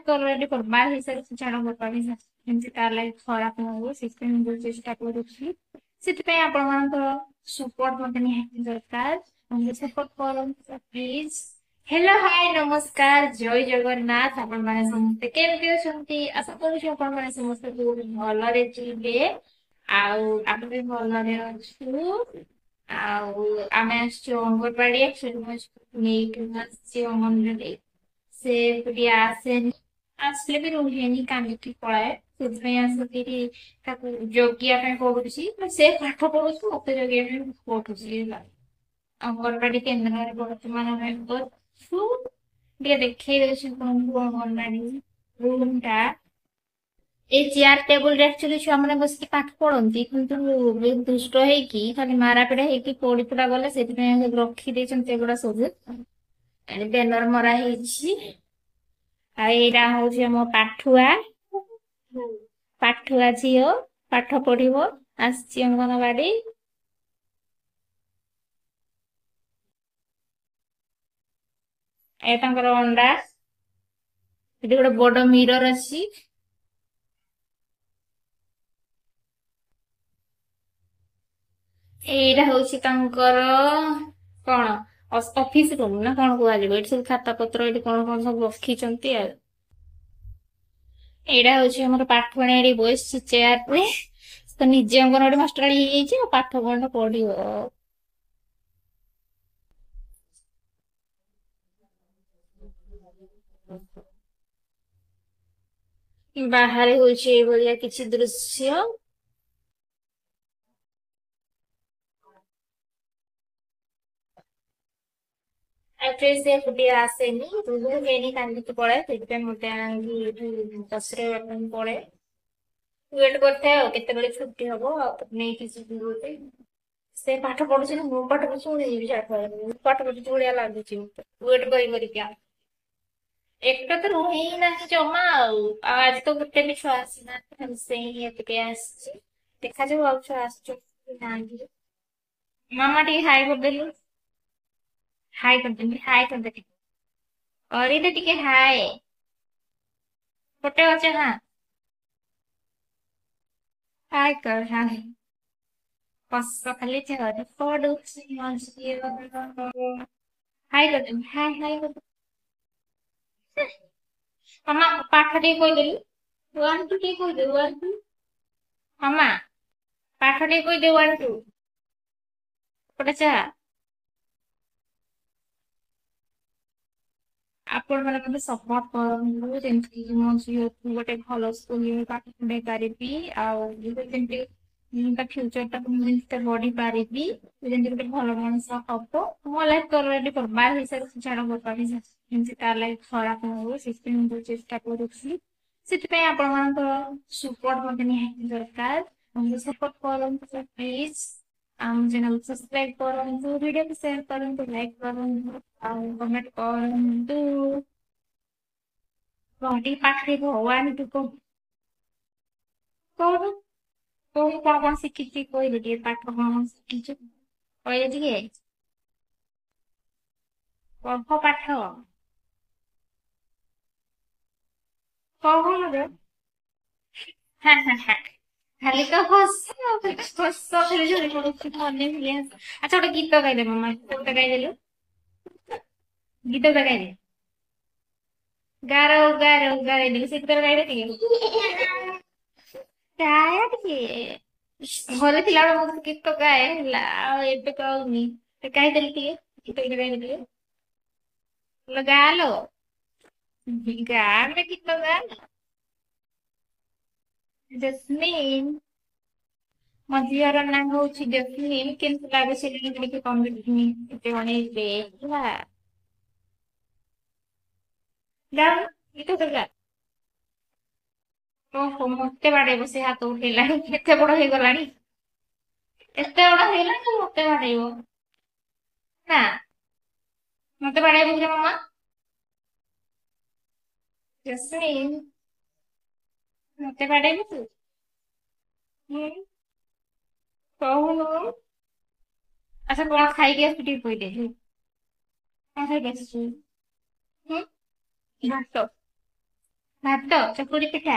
ତ ଅଲରେଡି ବର୍ବାଦ ହେଇସାରିଛି। ଛାଡ଼, ବର୍ବାଦ ହେଇସାରିଛି, ଯେମିତି ତାର ଲାଇଫ ଖରାପ ନ ହଉ, ସେଥିପାଇଁ ମୁଁ ବହୁତ ଚେଷ୍ଟା କରୁଛି। ସେଥିପାଇଁ ଆପଣମାନଙ୍କର ସପୋର୍ଟ ମତେ ନିହାତି ଦରକାର। ମୋତେ ସପୋର୍ଟ କରନ୍ତୁ ପ୍ଲିଜ। ହ୍ୟାଲୋ, ହାଇ, ନମସ୍କାର, ଜୟ ଜଗନ୍ନାଥ। ଆପଣମାନେ ସମସ୍ତେ କେମିତି ଅଛନ୍ତି? ଆଶା କରୁଛି ଆପଣମାନେ ସମସ୍ତେ ବହୁତ ଭଲରେ ଥିବେ ଆଉ ଆମେ ବି ଭଲରେ ଅଛୁ। ଆଉ ଆମେ ଆସିଛୁ ଅଙ୍ଗନବାଡି। ଆକ୍ଚୁଆଲି ମୁଁ ନେଇକି ଆସିଛି ଅଙ୍ଗନବାଡି। ସେ ଟିକେ ଆସେନି, ଆସିଲେ ବି ରୁହେନି, କାନ୍ଦିକି ପଳାଏ। ସେଥିପାଇଁ ଆସିକି ତାକୁ ଜଗିବା ପାଇଁ ପଡୁଛି। ସେ ପାଠ ପଢୁଛି, ମତେ ଜଗିବା ପାଇଁ ପଡୁଛି। ହେଲା, ଅଙ୍ଗନବାଡି କେନ୍ଦ୍ରରେ ବର୍ତ୍ତମାନ ଆମେ ଅଛୁ। ଟିକେ ଦେଖେଇ ଦଉଛି ଆପଣଙ୍କୁ ଅଙ୍ଗନବାଡି ରୁମ୍ ଟା। ଏଇ ଚେୟାର ଟେବୁଲରେ ଆକ୍ଚୁଆଲି ଛୁଆମାନେ ବସିକି ପାଠ ପଢନ୍ତି, କିନ୍ତୁ ବହୁତ ଦୁଷ୍ଟ ହେଇକି ଖାଲି ମାରାପିଟା ହେଇକି ପଡି ପୁଡା ଗଲେ, ସେଥିପାଇଁ ରଖିଦେଇଛନ୍ତି ଏଗୁଡା ସବୁ। ବ୍ୟାନର ମରା ହେଇଛି। ଆଉ ଏଇଟା ହଉଛି ଆମ ପାଠୁଆ ପାଠୁଆ ଝିଅ, ପାଠ ପଢିବ ଆସିଛି ଅଙ୍ଗନବାଡି। ଏ ତାଙ୍କର ଅଣ୍ଡା। ଏଠି ଗୋଟେ ବଡ ମିରର ଅଛି। ଏଇଟା ହଉଛି ତାଙ୍କର କଣ ଅଫିସ ରୁମ୍ ନା କଣ କୁହାଯିବ। ଏଠି ସବୁ ଖାତା ପତ୍ର, ଏଠି କଣ କଣ ସବୁ ରଖିଛନ୍ତି। ଆଉ ଏଇଟା ହଉଛି ଆମର ପାଠୁଆଣି, ଏଠି ବସିଛି ଚେୟାରରେ। ତ ନିଜେ ଅଙ୍ଗନବାଡି ମାଷ୍ଟର ହେଇଯାଇଛି, ଆଉ ପାଠ କଣ ପଢିବ? ବାହାରେ ହଉଛି ଏଇଭଳିଆ କିଛି ଦୃଶ୍ୟ। ଆକ୍ଚୁଆଲି ସେ ଏକୁଟିଆ ଆସେନି, ରୁହେନି, କାନ୍ଦିକି ପଳାଏ। ସେଥିପାଇଁ ମତେ ଆଣିକି ଏଠି ବସେଇବା ପାଇଁ ପଡେ। ୱେଟ୍ କରିଥାଏ ଆଉ କେତେବେଳେ ଛୁଟି ହବ ଆଉ ନେଇକି ଯିବି ଗୋଟେ। ସେ ପାଠ ପଢୁଛି ନା ମୁଁ ପାଠ ପଢୁଛି, ମୁଁ ନିଜେ ବି ଜାଣିପାରୁନି। ମୁଁ ପାଠ ପଢୁଛି ଭଳିଆ ଲାଗୁଛି ମତେ ୱେଟ୍ କରି କରିକା। একটা ତ ରୁହେ ହିଁ ନାହିଁ ଜମା। ଆଉ ଆଜି ତ ଗୋଟେ ବି ଛୁଆ ଆସିନାହାନ୍ତି, ଖାଲି ସେ ହିଁ ଏକୁଟିଆ ଆସିଛି। ଦେଖାଯାଉ ଆଉ ଛୁଆ ଆସୁଛନ୍ତି କି ନାହାନ୍ତି। ମାମା, ଟିକେ ହାଇ କରିଦେଲୁ, ହାଇ କରିଦେଲି, ହାଇ କରିଦେ, ଟିକେ କରିଦେ ଟିକେ ହାଏ। ଗୋଟେ ଅଛି। ହଁ, ହାଇ କର, ହାଇ। ହସ ଖାଲି ଝରି ପଡୁଛି ମୋ ଝିଅର। ହାଇ କରିଦେଲି, ହାଇ ହାଇ କରିଦେ। ମାମା, ପାଠ ଟିକେ କହିଦେଲୁ, ୱାନ୍ ଟୁ ଟିକେ କହିଦେ, ୱାନ୍ ଟୁ। ମାମା, ପାଠ ଟିକେ କହିଦେ, ୱାନ୍ ଟୁ। ଗୋଟେ ଚା। ଆପଣମାନେ ମତେ ସପୋର୍ଟ କରନ୍ତୁ, ଯେମିତି ମୋ ଝିଅକୁ ଗୋଟେ ଭଲ ସ୍କୁଲରେ ପାଠ ପଢେଇ ପାରିବି, ଆଉ ଯେମିତି ମୁଁ ତା ଫ୍ୟୁଚର ଟାକୁ ମୁଁ ଯେମିତି ଗଢି ପାରିବି, ଯେମିତି ଗୋଟେ ଭଲ ମଣିଷ ହବ। ମୋ ଲାଇଫ ତ ଅଲରେଡି ବର୍ବାଦ ହେଇସାରିଛି। ଛାଡ଼, ବର୍ବାଦ ହେଇସାରିଛି, ଯେମିତି ତା ଲାଇଫ ଖରାପ ନ ହଉ, ସେଥିପାଇଁ ମୁଁ ବହୁତ ଚେଷ୍ଟା କରୁଛି। ସେଥିପାଇଁ ଆପଣମାନଙ୍କର ସପୋର୍ଟ ମତେ ନିହାତି ଦରକାର। ଆମକୁ ସପୋର୍ଟ କରନ୍ତୁ ପ୍ଲିଜ। ଆମ ଚ୍ୟାନେଲ ସବସ୍କ୍ରାଇବ କରନ୍ତୁ, ଭିଡିଓକୁ ସେୟାର କରନ୍ତୁ, ଲାଇକ୍ କରନ୍ତୁ ଆଉ କମେଣ୍ଟ କରନ୍ତୁ। କହ ଟିକେ, ପାଠ କହ, ୱାନ୍ ଟୁ କହ, କହୁନୁ, କହୁନୁ। କଣ କଣ ଶିଖିଛୁ କହିଲେ ଟିକେ, ପାଠ କଣ କଣ ଶିଖିଛୁ କହିଲେ ଟିକେ, କହ ପାଠ କହୁନୁ ରେ। ଖାଲି ତ ହସ, ହସ ଖାଲି ଝରି ପଡୁଛି ମନେ ଭୁଲି। ଆଚ୍ଛା, ଗୋଟେ ଗୀତ ଗାଇଦେ ମାମା, ଗୋଟେ ଗାଇଦେଲୁ, ଗୀତ ଗାଇଦେ। ଗାର ଗାର ଗାଇଦେଲୁ, ସେ ଗୀତ ଗାଇଦେ ଟିକେ, ଗାଏ ଟିକେ। ଘରେ ଥିଲାବେଳେ ମୁଁ ଗୀତ ଗାଏ ହେଲା, ଆଉ ଏବେ ଗାଉନି। ଗାଇଦେଲି ଟିକେ, ଗୀତ ଟିକେ ଗାଇଦେଲି ଟିକେ। ଗା ଲୋ, ଗା ବେ, ଗୀତ ଗା। ଜସ୍ମିନ, ମୋ ଝିଅର ନାଁ ହଉଛି ଜସ୍ମିନ। କେମିତି ଲାଗୁଛି ଟିକେ କମେଣ୍ଟ ଜଣେଇବେ ହେଲା। ଗାଉନୁ, ଗୀତ ତ ଗା। ଓହୋ, ମତେ ବାଡେଇବ ସେ, ହାତ ଉଠେଇଲାଣି। ଏତେ ବଡ ହେଇଗଲାଣି, ଏତେ ବଡ ହେଇଗଲାଣି, ମତେ ବାଡେଇବ ନା? ମତେ ବାଡେଇବ କି ମାମା? ଜସ୍ମିନ, ମତେ ବାଡେଇବୁ ତୁ? ହୁଁ, କହୁନୁ। ଆଚ୍ଛା, କଣ ଖାଇକି ଆସୁଛୁ ଟିକେ କହିଦେ। କଣ ଖାଇକି ଆସିଛୁ? ହୁଁ, ଭାତ। ଭାତ ଚକୁଳି ପିଠା।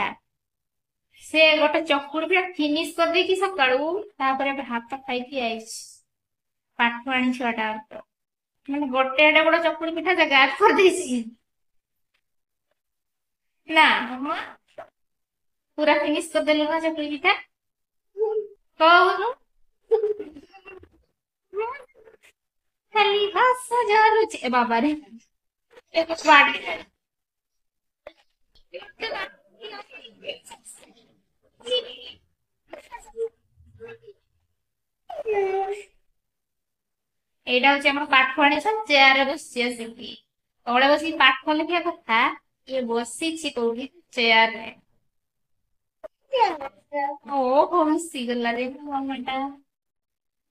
ସେ ଗୋଟେ ଚକୁଳି ପିଠା ଫିନିଶ କରିଦେଇକି ସକାଳୁ, ତାପରେ ଏବେ ଭାତ ଖାଇକି ଯାଇଛି। ପାଠୁଆଣି ଛୁଆଟା, ମାନେ ଗୋଟେ ଏଡେ ବଡ ଚକୁଳି ପିଠା ସେ ଗାୟବ କରିଦେଇଛି ନା ମାମା? ପୁରା ଫିନିଶ କରିଦେଲୁ ନା ଚକୁଳି ପିଠା? କହୁନୁ, ଖାଲି ହସ ଝରୁଛି। ଏ ବାବାରେ, ଏଇଟା ହଉଛି ଆମର ପାଠୁଆଣି। ଚେୟାରରେ ବସିଛି ଆସିକି। ତଳେ ବସିକି ପାଠ ଲେଖିବା କଥା, ଇଏ ବସିଛି କୋଉଠି? ଚେୟାରରେ। ଓହୋ, ରୁଷିଗଲା ରେ ମାମାଟା,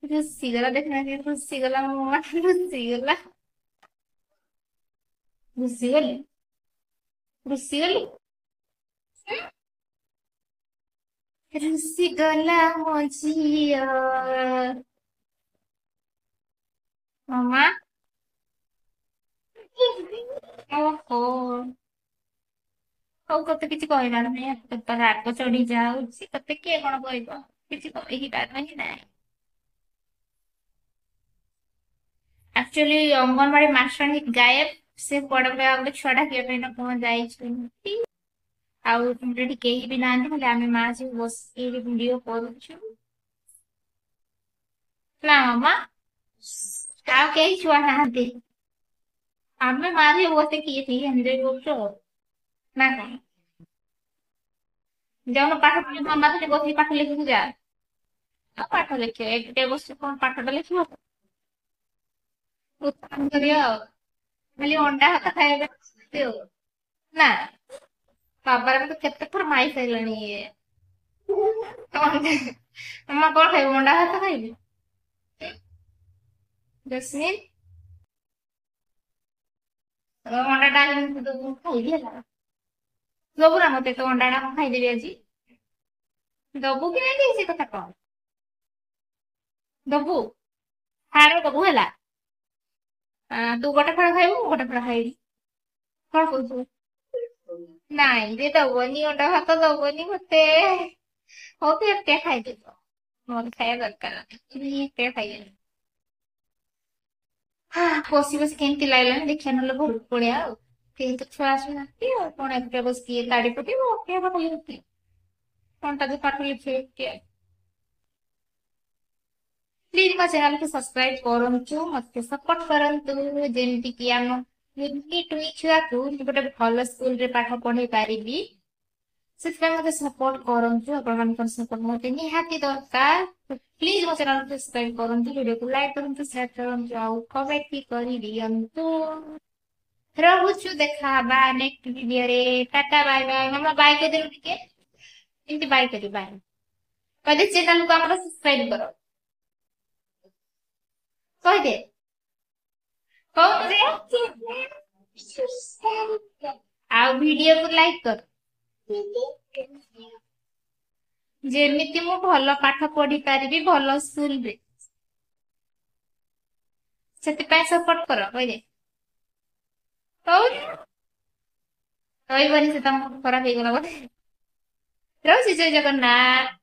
ରୁଷିଗଲା। ଦେଖୁନା, ରୁଷିଗଲା ମାମା, ରୁଷିଗଲା। ରୁଷିଗଲି, ରୁଷିଗଲି, ରୁଷିଗଲା ମୋ ଝିଅ। ମାମା, ଓହୋ। ହଉ, ତତେ କିଛି କହିବାର ନାହିଁ। ତୋର ରାଗ ଚଢି ଯାଉଛି, ତତେ କିଏ କଣ କହିବ? କିଛି କହିବାର ହିଁ ନାହିଁ। ଆକ୍ଚୁଆଲି ଅଙ୍ଗନବାଡି ମାଷ୍ଟରାଣୀ ଗାୟବ। ସେ କୁଆଡେ ଗୋଟେ ଆଉ ଗୋଟେ ଛୁଆ ଡାକିବା ପାଇଁ ନା କଣ ଯାଇଛନ୍ତି। ଆଉ ଏଠି କେହି ବି ନାହାନ୍ତି, ଖାଲି ଆମେ ମା ଝିଅ ବସିକି ଭିଡିଓ କରୁଛୁ ନା ମାମା? ଆଉ କେହି ଛୁଆ ନାହାନ୍ତି, ଆମେ ମା ଝିଅ ବସିକି ଏଠି ଏନ୍ଜୟ କରୁଛୁ ଆଉ ନା କଣ? ଯାଉନ ପାଠ, ମାମା ଖାଲି ବସିକି ପାଠ ଲେଖିକି ଯା। ଆଉ ପାଠ ଲେଖିବ, ଏକୁଟିଆ ବସି କଣ ପାଠଟା ଲେଖିବ? କରିବା ଆଉ ଖାଲି ଅଣ୍ଡା ଭାତ ଖାଇବା ଆଉ ନା? ବାବାରେ, ମତେ କେତେ ଥର ମାଇ ସାରିଲାଣି ଇଏ। ମାମା, କଣ ଖାଇବୁ? ଅଣ୍ଡା ଭାତ ଖାଇବି? ଜସ୍ମିନ, ଅଣ୍ଡାଟା ଦବୁ, ଖାଇବି ହେଲା। ଦବୁ ନା ମତେ ତ ଅଣ୍ଡାଟା? ମୁଁ ଖାଇଦେବି ଆଜି। ଦବୁ କି ନାଇଁ ସେ କଥା କହ। ଦବୁ? ଫାଳ ଦବୁ ହେଲା। ତୁ ଗୋଟେ ଫାଳ ଖାଇବୁ, ମୁଁ ଗୋଟେ ଫାଳ ଖାଇବି। କଣ କହୁଛୁ? ନାଇଁ ରେ, ଦବନି ଅଣ୍ଡା ଭାତ, ଦବନି ମତେ। ହଉ, ତୁ ଏତେ ଖାଇଦେବ, ମୋର ଖାଇବା ଦରକାର ନାହିଁ। ଏତେ ଖାଇବେନି। ବସି ବସି କେମିତି ଲାଗିଲାଣି। ଦେଖିବା ନହେଲେ ଘରକୁ ପଳେଇବା। ଆଉ କେହି ତ ଛୁଆ ଆସୁନାହାନ୍ତି, ଆଉ କଣ ଏକୁଟିଆ ବସିକି ତାଡ଼ି ପକେଇବ? କଣଟା ଯେ ପାଠ ଲେଖିବେ କିଏ? ପ୍ଲିଜ ମୋ ଚ୍ୟାନେଲକୁ ସବସ୍କ୍ରାଇବ କରନ୍ତୁ, ମତେ ସପୋର୍ଟ କରନ୍ତୁ, ଯେମିତିକି ଆମ କୁନି ଟୁଇ ଛୁଆକୁ ମୁଁ ଗୋଟେ ଭଲ ସ୍କୁଲରେ ପାଠ ପଢେଇ ପାରିବି। ସେଥିପାଇଁ ମତେ ସପୋର୍ଟ କରନ୍ତୁ। ଆପଣମାନଙ୍କର ସପୋର୍ଟ ମତେ ନିହାତି ଦରକାର। ପ୍ଲିଜ ମୋ ଚ୍ୟାନେଲକୁ ସବସ୍କ୍ରାଇବ କରନ୍ତୁ, ଭିଡ଼ିଓକୁ ଲାଇକ୍ କରନ୍ତୁ, ସେୟାର କରନ୍ତୁ ଆଉ କମେଣ୍ଟ ବି କରିଦିଅନ୍ତୁ। ରହୁଛୁ, ଦେଖା ହବା ନେକ୍ସଟ ଭିଡ଼ିଓରେ। Tata, bye bye. ମାମା, ବାଏ କହିଦେଲୁ ଟିକେ। ଏମିତି ବାଏ କରିବି, ବାଏ କହିଦେ। ଚ୍ୟାନେଲକୁ ଆମର ସବସ୍କ୍ରାଇବ କର କହିଦେ। କହୁନୁ ରେ। ଆଉ ଭିଡିଓକୁ ଲାଇକ୍ କର, ଯେମିତି ମୁଁ ଭଲ ପାଠ ପଢି ପାରିବି ଭଲ ସ୍କୁଲରେ, ସେଥିପାଇଁ ସପୋର୍ଟ କର କହିଦେ। କହୁନୁ, ରହିବନି ସେ, ତମକୁ ଖରାପ ହେଇଗଲା ବୋଧେ। ରହୁଛି, ଜୟ ଜଗନ୍ନାଥ।